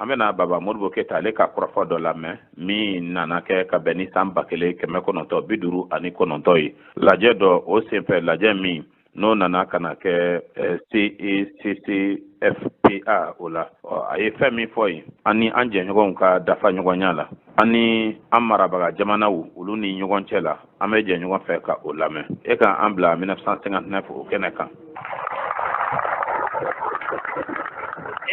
An bɛna Baba Modibo Keyita ale ka kɔrɔfɔ dɔ lamɛn min nana kɛ ka bɛn ni san 1959 ye. Lajɛ dɔ o senfɛ, lajɛ min n'o nana ka na kɛ CECCFPA o la, a ye fɛn min fɔ yen an ni an jɛɲɔgɔnw ka dafa ɲɔgɔnya la, an ni an marabaga jamanaw olu ni ɲɔgɔn cɛ la, an bɛ jɛ ɲɔgɔn fɛ ka o lamɛn. E ka an bila 1959 o kɛnɛ kan.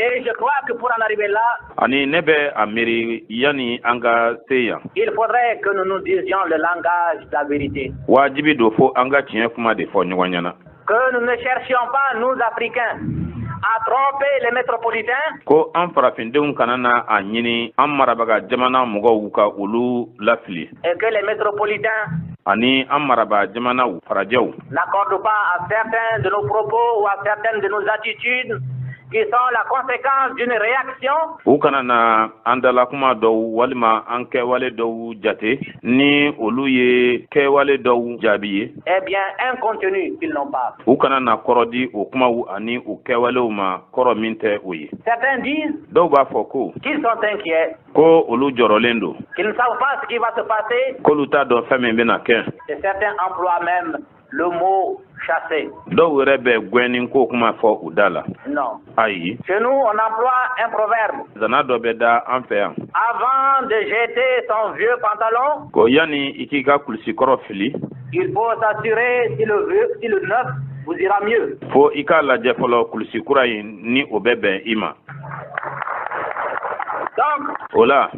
Et je crois que pour en arriver là, Ani ne bɛ a miiri, yanni an ka se yan, il faudrait que nous nous disions le langage de la vérité. wajibi don fo an ka tiɲɛ kuma de fɔ ɲɔgɔn ɲɛna. Que nous ne cherchions pas, nous Africains, à tromper les métropolitains, Ko an farafindenw kana na a ɲini an marabaga jamana mɔgɔw ka olu lafili, et que les métropolitains ani an maraba jamanaw farajɛw n'accordent pas à certains de nos propos ou à certaines de nos attitudes qui sont la conséquence d'une réaction u kana na an dalakuma dɔw walima an kɛwale dɔw jate ni olu ye kɛwale dɔw jaabi ye, eh bien, un contenu qu'ils n'ont pas. u kana na kɔrɔ di o kumaw ani u kɛwalew ma, kɔrɔ min tɛ o ye. Certains disent Dɔw b'a fɔ ko qu'ils sont inquiets, ko olu jɔrɔlen don, qu'ils ne savent pas ce qui va se passer, k'olu t'a dɔn fɛn min bɛna kɛ. et certains emploient même le mot chasser. Dɔw yɛrɛ bɛ gwɛnni ko kuma fɔ u da la. Non. Ayi. Chez nous, on emploie un proverbe. Zana dɔ bɛ da an fɛ yan. Avant de jeter son vieux pantalon, Ko yanni i k'i ka kulusikɔrɔ fili, il faut s'assurer si le neuf vous ira mieux. fo i k'a lajɛ fɔlɔ kulusi kura in ni o bɛ bɛn i ma. Donc, O la,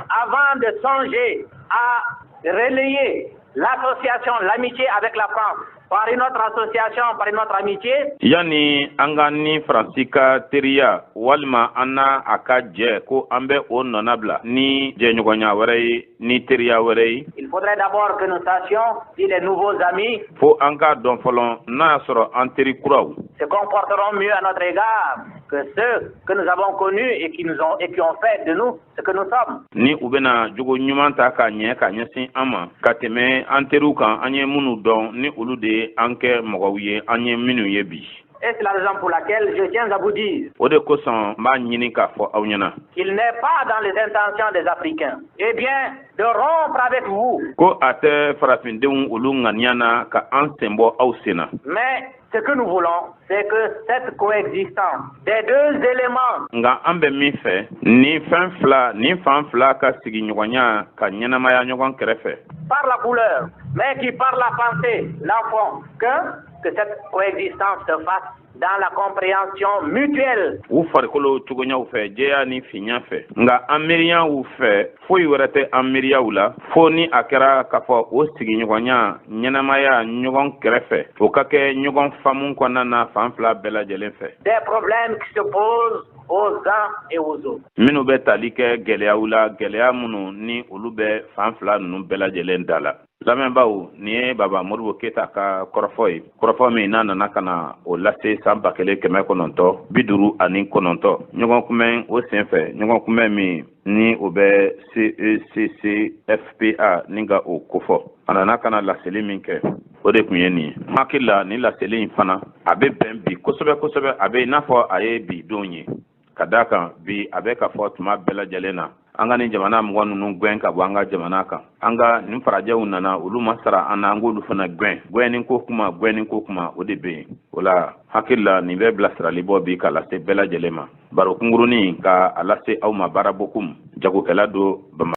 avant de songer à relayer l'association, l'amitié avec la France par une autre association, par une autre amitié, yanni an ka ni Faransi ka teriya walima an n'a a ka jɛ ko an bɛ o nɔnabila ni jɛɲɔgɔnya wɛrɛ ye, ni teriya wɛrɛ ye, il faudrait d'abord que nous sachions si les nouveaux amis fo an k'a dɔn fɔlɔ n'a y'a sɔrɔ an teri kuraw se comporteront mieux à notre égard que ceux que nous avons connus et qui ont fait de nous ce que nous sommes. ni u bɛna jogo ɲuman ta k'a ɲɛ ka ɲɛsin an ma ka tɛmɛ an teriw kan, an ye minnu dɔn ni olu de ye an kɛ mɔgɔw ye an ye minnu ye bi. Et c'est la raison pour laquelle je tiens à vous dire O de kosɔn n b'a ɲini k'a fɔ aw ɲɛna qu'il n'est pas dans les intentions des Africains, eh bien, de rompre avec vous, ko a tɛ farafindenw olu ŋaniya na ka an sen bɔ aw sen na. Mais ce que nous voulons, c'est que cette coexistence des deux éléments Nka an bɛ min fɛ, ni fɛn fila ni fan fila ka sigiɲɔgɔnya ka ɲɛnamaya ɲɔgɔn kɛrɛfɛ, par la couleur, mais qui par la pensée n'en font qu'un, que cette coexistence se fasse dans la compréhension mutuelle u farikolo cogoyaw fɛ, jɛya ni finya fɛ, nka an miiriyaw fɛ, foyi wɛrɛ tɛ an miiriyaw la fo ni a kɛra k'a fɔ o sigiɲɔgɔnya ɲɛnamaya ɲɔgɔn kɛrɛfɛ, o ka kɛ ɲɔgɔn faamu kɔnɔna na fan fila bɛɛ lajɛlen fɛ des problèmes qui se posent aux uns et aux autres. minnu bɛ tali kɛ gɛlɛyaw la, gɛlɛya minnu ni olu bɛ fan fila ninnu bɛɛ lajɛlen da la. Lamɛnbaaw, nin ye Baba Modibo Keyita ka kɔrɔfɔ ye, kɔrɔfɔ min n'a nana ka na o lase san 1959 ɲɔgɔn kunbɛn o senfɛ, ɲɔgɔn kunbɛn min ni o bɛ CECCFPA ni ka o kofɔ. A nana ka na laseli min kɛ, o de tun ye nin ye. Hakili la, nin laseli in fana a bɛ bɛn bi kosɛbɛ kosɛbɛ, a bɛ i n'a fɔ a ye bi don ye, ka d'a kan bi a bɛ ka fɔ tuma bɛɛ lajɛlen na an ka nin jamana mɔgɔ ninnu gɛn ka bɔ an ka jamana kan. An ka nin farajɛw nana, olu ma sara an na, an k'olu fana gɛn. Gɛnni ko kuma, gɛnni ko kuma, o de bɛ yen. O la, hakili la, nin bɛ bilasirali bɔ bi ka lase bɛɛ lajɛlen ma. Baro kunkurunin ka a lase aw ma, baara bokum jagokɛla don Bama.